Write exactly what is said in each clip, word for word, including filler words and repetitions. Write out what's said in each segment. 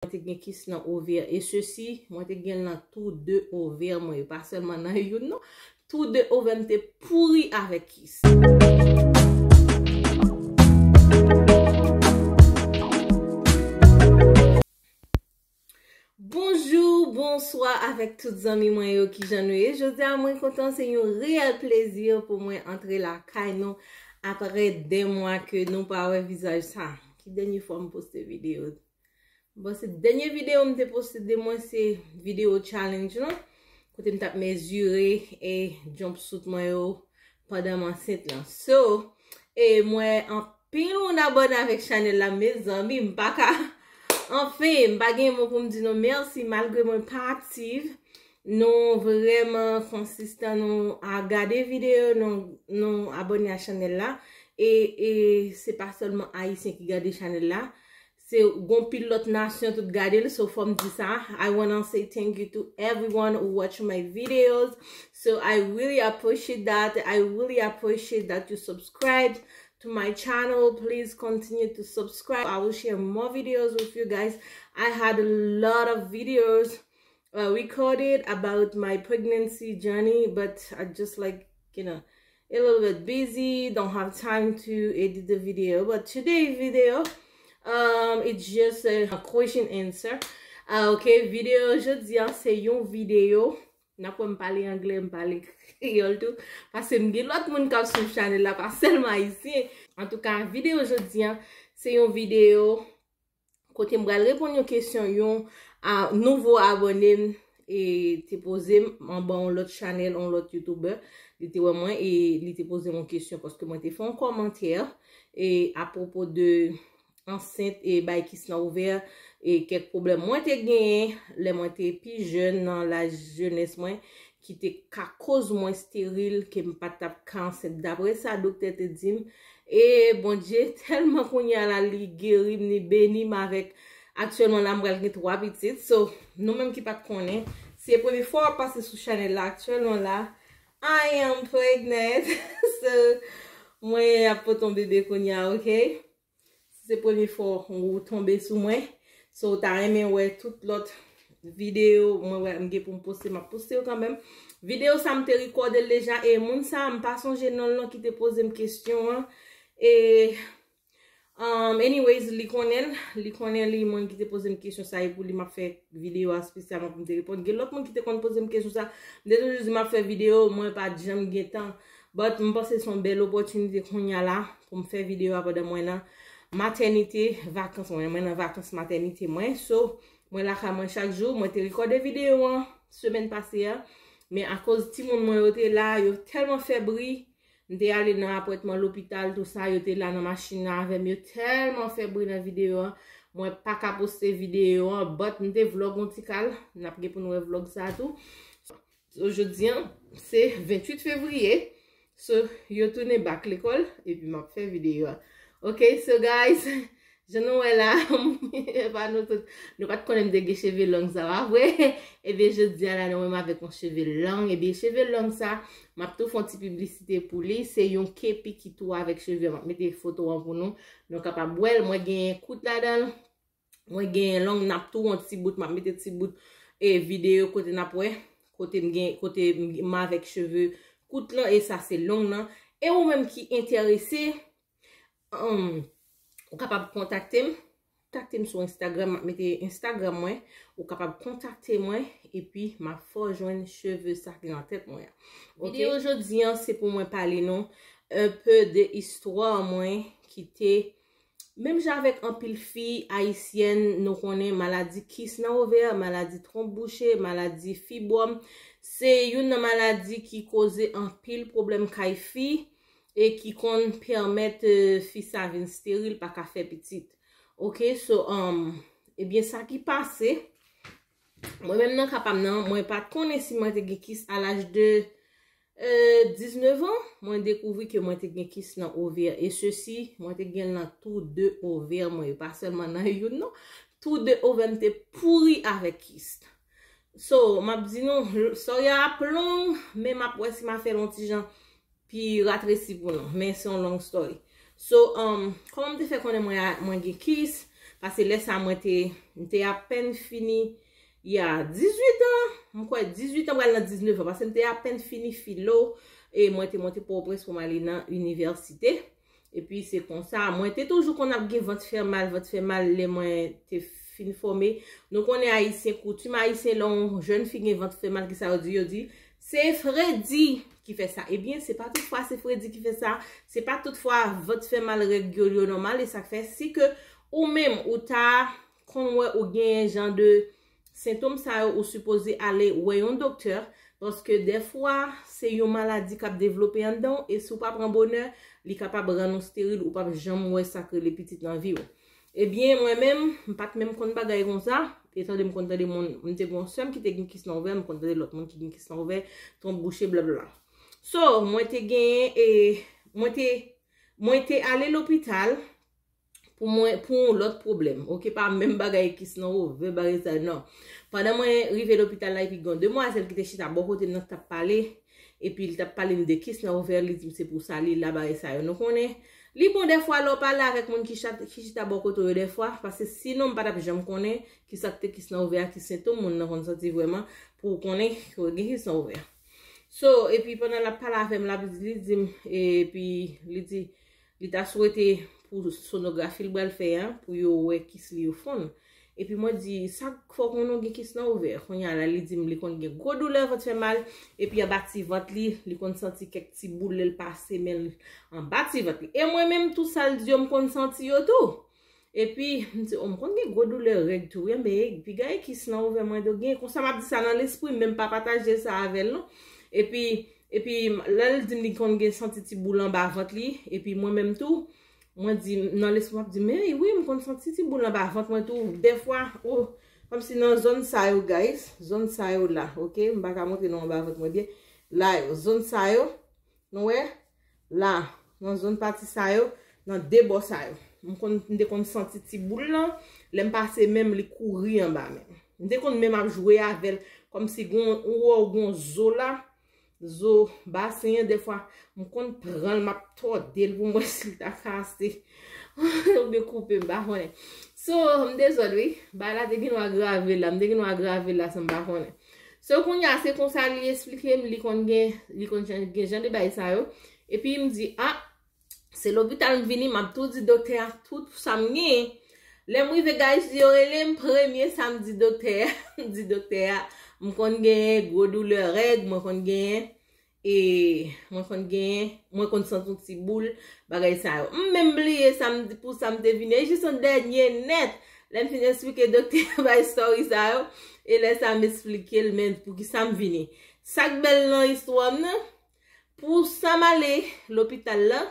Mwen te gen kis nan ovè. E sesi, mwen te gen l nan tou de ovè mwen yo. Pa sèlman nan youn, non. Tou de ovè m te pouri avèk kis. Bonjou, bonswa avèk tout zanmi mwen yo, kijan nou ye? Jodi a mwen kontan, se yon reyèl plezi pou mwen antre lakay nou apre de mwa ke nou pa wè vizaj sa. Ki dènye fwa m poste videyo? Bon, se dènye videyo m te poste de mwen, se videyo challenge lan, kote m t ap mezire e jumpsuit mwen yo pandan m ansent lan. So, e mwen anpil moun abòne avèk chanèl la, mezanmi, m pa ka, anfen, m pa gen mo pou m di nou mèsi, malgre mwen pa aktiv. Nou vrèman konsistan, nou a gade videyo, nou, nou abòne a chanèl la. E, e se pa sèlman Ayisyen ki gade chanèl la. Se gon pil lòt nasyon tout gade l, so fò m di sa. I wanna say thank you to everyone who watch my videos. So I really appreciate that. I really appreciate that you subscribe to my channel. Please continue to subscribe. I will share more videos with you guys. I had a lot of videos uh, recorded about my pregnancy journey, but I just, like, you know, a little bit busy, don't have time to edit the video. But today video, um, it's just a, a question answer. Uh, ok, videyo jodi a se yon videyo. N ap wè m pale anglè, m pale kreyòl tou. Paske m gen lòt moun k ap swiv chanèl la, pa sèlman ayisyen. Antouka, videyo jodi a se yon videyo kote m pral reponn yon kesyon yon a, nouvo abòne m e te poze m anba yon lòt chanèl, yon lòt youtubè. Li te wè mwen e li te poze m yon kesyon paske mwen te fè yon kòmantè e apwopo de ansent e bay kis nan ouvè e kèk pwoblèm mwen te genyen lè mwen te pi jèn nan laj jenès mwen ki te ka koz mwen steril ke m pa t ap ka ansent. Daprè sa doktè te di m, e Bondye tèlman kounye a la li geri m, li beni m avèk, aktyèlman la m pral gen twa pitit. So, nou menm ki pa t konnen, si se premye fwa w ap pase sou chanèl la aktyèlman la, I am pregnant. So, mwen ap pote yon bebe kounye a, ok? Si se premye fwa ou tonbe sou mwen, so ou ta renmen wè tout lòt videyo mwen wè m gen pou m poste, m ap poste yo kanmenm. Videyo sa m te rekòde l deja e moun sa m pa sonje non l non ki te poze m kesyon an. E um, anyways, li konnen l, li konnen li moun ki te poze m kesyon sa e pou li m ap fè videyo a espesyalman pou m te reponn. Gen lòt moun ki te konn poze m kesyon sa, m te toujou di m ap fè videyo, mwen pa t janm gen tan. But m panse se yon bèl opòtinite kounye a la pou m fè videyo a pandan mwen nan matènite, vakans mwen, mwen nan vakans matènite mwen. So, mwen lakay mwen chak jou, mwen te rekòde videyo an semèn pase a. Men akoz timoun mwen yo te la, yo tèlman fè bri, m te ale nan apwètman lopital, tou sa, yo te la nan machin nan avè m, yo tèlman fè bri nan videyo an, mwen pa ka poste videyo an, but m te vlog yon ti kal, n ap gen pou n wè vlog sa tou. So, jodi an, se venntuit fevriye. So, yo tounen back lekòl, epi m ap fè videyo a. Ok, so guys, jan nou wè la, e pa nou tout, nou pa t konnen m te gen cheve long sa, pa vre? Ebyen, jodi a la, nou wè m avèk yon cheve long. Ebyen, cheve long sa, m ap tou fè yon ti piblisite pou li. Se yon kepi ki tou avèk cheve a. M ap mete foto an pou nou. Nou kapab wè l. Mwen genyen kout ladan l. Mwen genyen long, n ap tou yon ti bout, m ap mete ti bout e videyo kote n ap wè, kote m gen, kote m, m avèk cheve kout lan, e sa se long nan. E ou menm ki enterese, um, ou kapab kontakte m, kontakte m sou Instagram, m ap mete Instagram mwen, ou kapab kontakte mwen, epi m ap fè w jwenn cheve sa ki nan tèt mwen an. Ok? Videyo jodi an, se pou mwen pale nou un peu de istwa mwen ki te Menm jan avèk anpil fi ayisyèn, nou konnen maladi kis nan ovè, maladi twonp bouche, maladi fibwòm, se youn nan maladi ki koze anpil pwoblèm kay fi e ki konn pèmèt, eh, fi sa vin steril, pa ka fè pitit. Ok, so, um, ebyen, sa ki pase, mwen menm nan ka pa m nan, mwen pa t konnen si mwen te gen kis a laj de, eh, diznèf an, mwen dekouvri ke mwen te gen kis nan ovè. E sesi, mwen te gen l nan tou de ovè mwen yo, pa sèlman nan youn non. Tou de ovè m te pouri avèk kis. So, m ap di nou, story a ap long, men m ap wè si m a fè l yon ti jan pi ratresi pou nou, men se yon long story. So, um, kòman m te fè konnen mwen a, mwen gen kis? Paske lè sa mwen te, m te apèn fini, ya, dizuit an, m kwè dizuit an pral nan diznèf an, paske m te apèn fini filo, e mwen te monte Pòtoprens pou m ale nan inivèsite. Epi se konsa, mwen te toujou konn ap gen vant fè mal, vant fè mal lè mwen te fin fòme. Nou konnen ayisyen, koutim ayisyen, lè yon jèn fi gen vant fè mal, kisa yo di? Yo di, se fredi ki fè sa. Ebyen, se pa tout fwa se fredi ki fè sa. Se pa tout fwa vant fè mal, règ yo, yo nòmal. E sa k fè, si ke ou menm, ou ta konn wè ou genyen jan de sentòm sa yo, ou sipoze ale wè yon doktè, paske dèfwa, se yon maladi k ap devlope anndan w, e si w pa pran bonè, li kapab rann ou steril, ou p ap janm wè sa k rele pitit nan vi w. Ebyen, mwen menm, m pa t menm konn bagay konsa, e tande m konn tande moun, m te gen yon sè m ki te gen kis nan ovè, m konn tande lòt moun ki gen kis nan ovè, twonp bouche, blablabla. So, mwen te genyen, e, mwen te, mwen te ale lopital, pou mwen, pou yon lòt pwoblèm. Oke, pa menm bagay kis nan ovè, bagay sa, non. Pandan mwen rive lopital la, epi gen yon demwazèl ki te chita bò kote m nan k t ap pale, epi li t ap pale m de kis nan ovè, li di m se pou sa li la, bagay sa yo. Nou konnen, li bon dèfwa lè w pale avèk moun ki chat-, ki chita bò kote w yo dèfwa, paske sinon m pa t ap janm konnen kisa k te kis nan ovè a, ki sentòm moun nan konn santi vrèman, pou w konnen ke w gen kis nan ovè a. So, epi pandan l ap pale avè m, l ap, li di m, epi li di, li ta swete pou sonografi l pral fè a, pou yo wè kis li yo fonn. Epi mwen di, sa k fè w konnen w gen kis nan ovè? Kounye a la, li di m li konn gen gwo doulè, vant fè mal, epi anba ti vant li, li konn santi kèk ti boul lè l pase men l anba ti vant li. E mwen menm, tout sa l di yo, m konn santi yo tou. Epi, m di, o, m konn gen gwo doulè règ tou, wi, men piga e kis nan ovè mwen do gen. Konsa m ap di sa nan lespri m, men m pa pataje sa avè l, non. Epi, epi, lè l di m li konn gen santi ti boul anba vant li, epi mwen menm tou, mwen di, nan lespri m ap di, men wi, m konn santi ti boul anba vant mwen tou, dèfwa, o, kòmsi nan zòn sa yo, guys, zòn sa yo la, oke? M pa ka montre nou anba vant mwen byen. La yo, zòn sa yo, nou wè? La, nan zòn pati sa yo, nan de bò sa yo. M konn, m te konn santi ti boul lan, lè m pase men m, li kouri anba men m. M te konn menm ap jwe avè l, kòmsi gon, ou wè w gon zo la, zo basen an, dèfwa, m konn pran l, m ap tòde l pou m wè si l ta kase. Oubyen koupe, m pa konnen. So, m dezòd, wi. Bagay la te gen dwa grave la, m te gen dwa grave la, san m pa konnen. So, kounye a, se konsa li esplike m, li konn gen, li konn jan, gen jan de bagay sa yo. Epi m di, a, se lopital m vini, m ap tou di doktè a tout sa m genyen. Lè m rive, guys, yo rele m premye sa m di doktè a. M di doktè a, m konn genyen gwo doulè règ, mwen konn genyen, e mwen konn genyen, mwen konn santi yon ti boul, bagay sa yo. M menm bliye sa m di, pou sa m te vini. E jis an dènye nèt, lè m fin esplike doktè a bay story sa yo, e lè sa m esplike l, men pou ki sa m vini. Sa k bèl nan istwa m nan, pou sa m ale lopital la,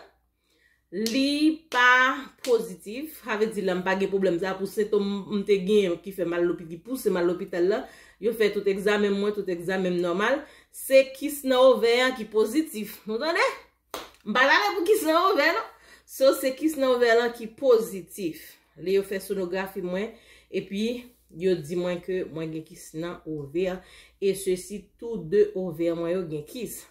li pa pozitif, sa vle di la m pa gen pwoblèm sa pou sentòm m te genyen ki fè m al lopi-, ki pouse m al lopital la. Yo fè tout egzamen mwen, tout egzamen m nòmal. Se kis nan ovè an ki pozitif. Nou tande? M pa t ale pou kis nan ovè, non. So, se kis nan ovè lan ki pozitif. Lè yo fè sonografi mwen, epi yo di mwen ke mwen gen kis nan ovè, e sesi tou de ovè mwen yo gen kis.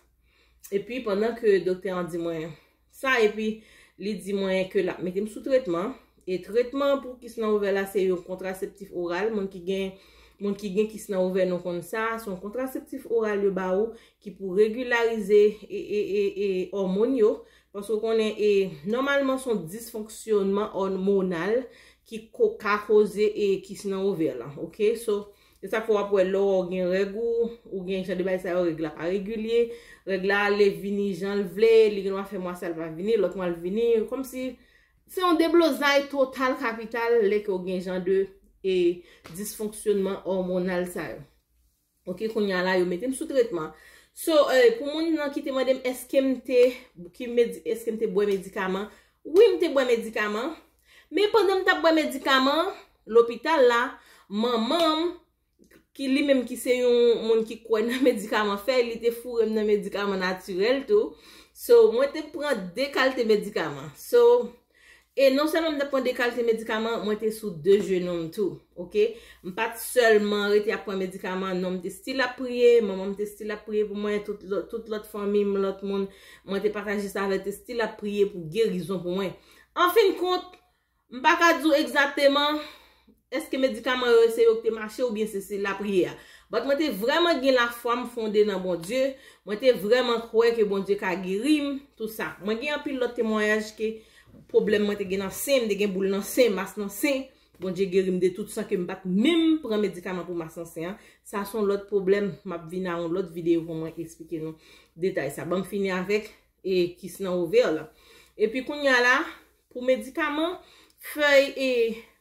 Epi, pandan ke doktè an di mwen sa, epi li di mwen ke l ap mete m sou tretman, e tretman pou kis nan ovè la, se yon kontraseptif oral. Moun ki gen, moun ki gen kis nan ovè, nou konn sa, se yon kontraseptif oral yo ba ou ki pou regilarize e, e, e, e òmòn yo. Paske w konnen, e, nòmalman, se yon disfonksyonman òmonal ki ko-, ka koze, e, kis nan ovè lan, oke? So, se sa k fè w ap wè lè w gen règ ou, ou gen jan de bagay sa yo, règ la pa regilye, règ la ale vini jan l vle, li gen dwa fè mwa sa l pa vini, lòt mwa l vini, kòmsi se yon deblozay total kapital lè ke w gen jan de, e, disfonksyonman òmonal sa yo. Oke, kounye a la, yo mete m sou tretman. So, e, pou moun nan ki te mande m èske m te, ki medi-, èske m te bwè medikaman, wi, m te bwè medikaman. Men pandan m t ap bwè medikaman, lopital la, manman m, ki li menm ki se yon moun ki kwè nan medikaman, fè li te foure m nan medikaman natirèl tou. So, mwen te pran de kalte medikaman. So, e non sèlman m t ap pran de kalte medikaman, mwen te sou de jenou m tou, oke? M pa t sèlman rete ap pran medikaman, non, m te still ap priye, manman m te still ap priye pou mwen, tout lòt, tout lòt fanmi m, lòt moun, mwen te pataje sa avè, te still ap priye pou gerizon pou mwen. An fen kont, M pa ka di w egzakteman èske medikaman yo se yo ki te mache oubyen se, se lapriyè a. But mwen te vrèman gen lafwa m fonde nan Bondye. Mwen te vrèman kwè ke Bondye ka geri m, tou sa. Mwen gen anpil lòt temwayaj ke pwoblèm mwen te gen nan sen, m te gen boul nan sen, mas nan sen. Bondye geri m de tout san ke m pa t menm pran medikaman pou mas nan sen an. Sa se yon lòt pwoblèm, m ap vin a yon lòt videyo pou mwen eksplike nou detay sa. Ban m fini avèk e kis nan ovè la. Epi kounye a la, pou medikaman, fèy e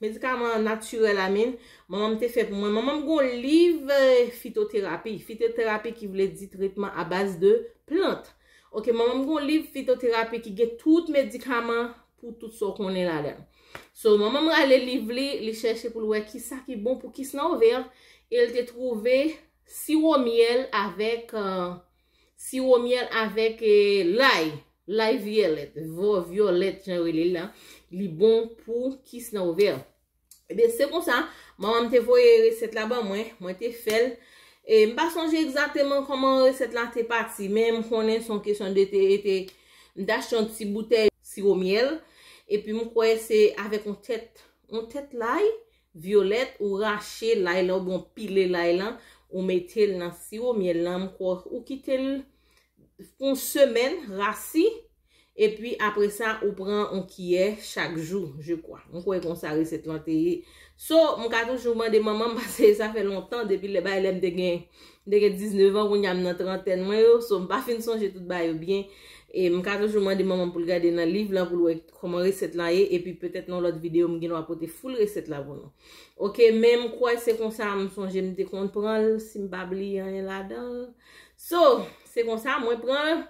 medikaman natirèl a menm, manman m te fè pou mwen. Manman m gon liv e, fitoterapi. Fitoterapi ki vle di tretman a baz de plant. Ok, manman m gon liv fitoterapi ki gen tout medikaman pou tout sa w konnen ladan l. So, manman m rale liv li, li chèche pou l wè kisa ki bon pou kis nan ovè, e l te twouve siwo myèl avèk, euh, siwo myèl avèk eh, lay, lay vyolèt, vò vyolèt, jan yo rele l la, li bon pou kis nan ovè. Ebyen, se konsa, manman m te voye resèt la ban mwen, mwen te fè l. E m pa sonje egzakteman kòman resèt la te pati, men m konnen se yon kesyon de te, te, m te achte yon ti boutèy siwo myèl, epi m kwè se avèk yon tèt, yon tèt lay vyolèt, ou rache lay la, oubyen w pile lay lan, ou mete l nan siwo myèl lan, m kwè ou kite l pou yon semèn, rasi, epi apre sa, ou pran yon kiyè chak jou, je crois. M kwè konsa resèt lan te ye. So, m ka toujou mande manman m, paske sa fè lontan, depi lè bay lè m te gen, m te gen diznèf an, kounye a m nan trantèn mwen yo, so m pa fin sonje tout bagay yo byen. E m ka toujou mande manman m pou l gade nan liv lan, pou l wè kòman resèt lan ye, epi petèt nan lòt videyo, m gen dwa pote full resèt la pou nou. Ok, men m kwè se konsa, m sonje m te konn pran l, si m pa bliye anyen ladan l. So, se konsa, mwen pran l.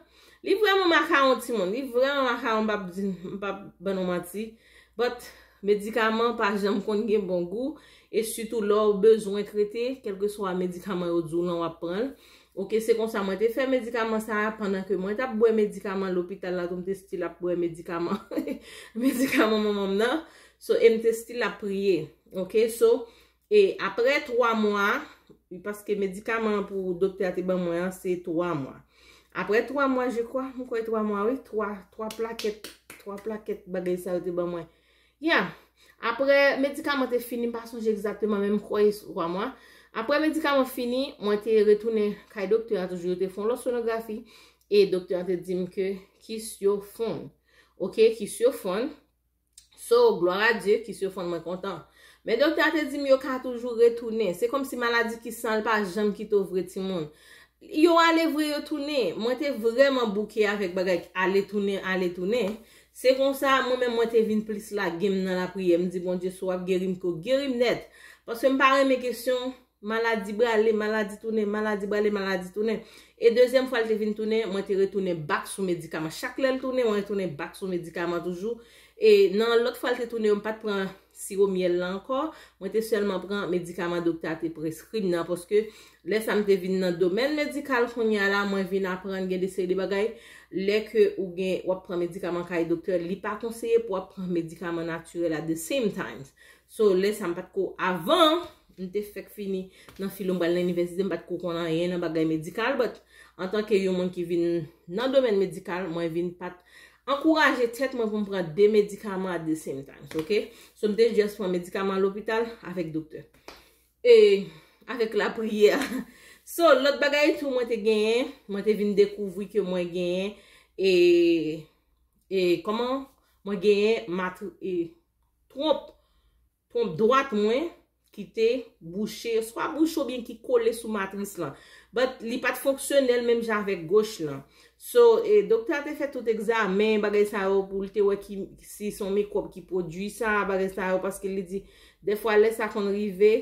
Li vrèman makawon timoun, li vrèman makawon, m p ap di, m p ap ban nou manti. But, medikaman pa janm konn gen bon gou, e sitou lè w bezwen trete, kèlkeswa medikaman yo di w lan w ap pran l. Ok, se konsa mwen te fè medikaman sa a, pandan ke mwen t ap bwè medikaman lopital la tou, m te still ap bwè medikaman, medikaman manman m nan. So, e m te still ap priye. Ok, so, e apre twa mwa, paske medikaman pou doktè a te ban mwen an, se twa mwa. Apre twa mwa, je crois, m kwè twa mwa, wi, twa, twa plakèt, twa plakèt bagay sa yo te ban mwen. Yeah. Apre medikaman te fini, m pa sonje egzakteman, men m kwè se twa mwa. Apre medikaman fini, mwen te retounen kay doktè a toujou, yo te fè yon lòt sonografi, e doktè a te di m ke kis yo fonn. Ok, kis yo fonn. So, glwa a Dye, kis yo fonn, mwen kontan. Men doktè a te di m yo ka toujou retounen. Se kòmsi maladi kis lan, li pa janm kite w vre, timoun. Yo ale vre, yo tounen. Mwen te vrèman bouke avèk bagay ale tounen, ale tounen. Se konsa, mwen menm, mwen te vin plis lage m nan lapriyè. M di, Bondye, si w ap geri m, ke w geri m nèt. Paske m pa renmen kesyon maladi prale, maladi tounen, maladi prale, maladi tounen. E dezyèm fwa l te vin tounen, mwen te retounen back sou medikaman. Chak lè l tounen, mwen retounen back sou medikaman toujou. E nan lòt fwa l te tounen, yo m pa t pran siwo myèl la ankò. Mwen te sèlman pran medikaman doktè a te preskri m nan, paske lè sa m te vin nan domèn medikal kounye a la, mwen vin aprann gen de seri de bagay. Lè ke ou gen, w ap pran medikaman kay doktè, li pa konseye pou w ap pran medikaman natirèl at the same times. So, lè sa m pa t ko avan, m te fèk fini nan filo, m pral nan inivèsite, m pa t ko konn anyen nan bagay medikal, but antanke yon moun ki vin nan domèn medikal, mwen vin pa t ankouraje tèt mwen pou m pran de medikaman at the same time, ok? So, m te just pran medikaman lopital avèk doktè. E avèk lapriyè. So, lòt bagay tou mwen te genyen, mwen te vin dekouvri ke mwen genyen, e, e, kòman? Mwen genyen matri-, e, twonp, twonp dwat mwen ki te bouche, swa bouche oubyen ki kole sou matris lan. But li pa t fonksyonèl menm jan avèk goch lan. So, e, doktè a te fè tout egzamen, bagay sa yo, pou l te wè ki, si se yon mikwòb ki pwodui sa, bagay sa yo, paske li di, dèfwa lè sa konn rive,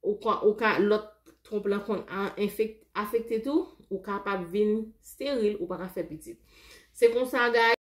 ou ka, ou ka, lòt twonp lan konn a-, enfek-, afekte tou, ou kapab vin steril, ou pa ka fè pitit. Se konsa, guys.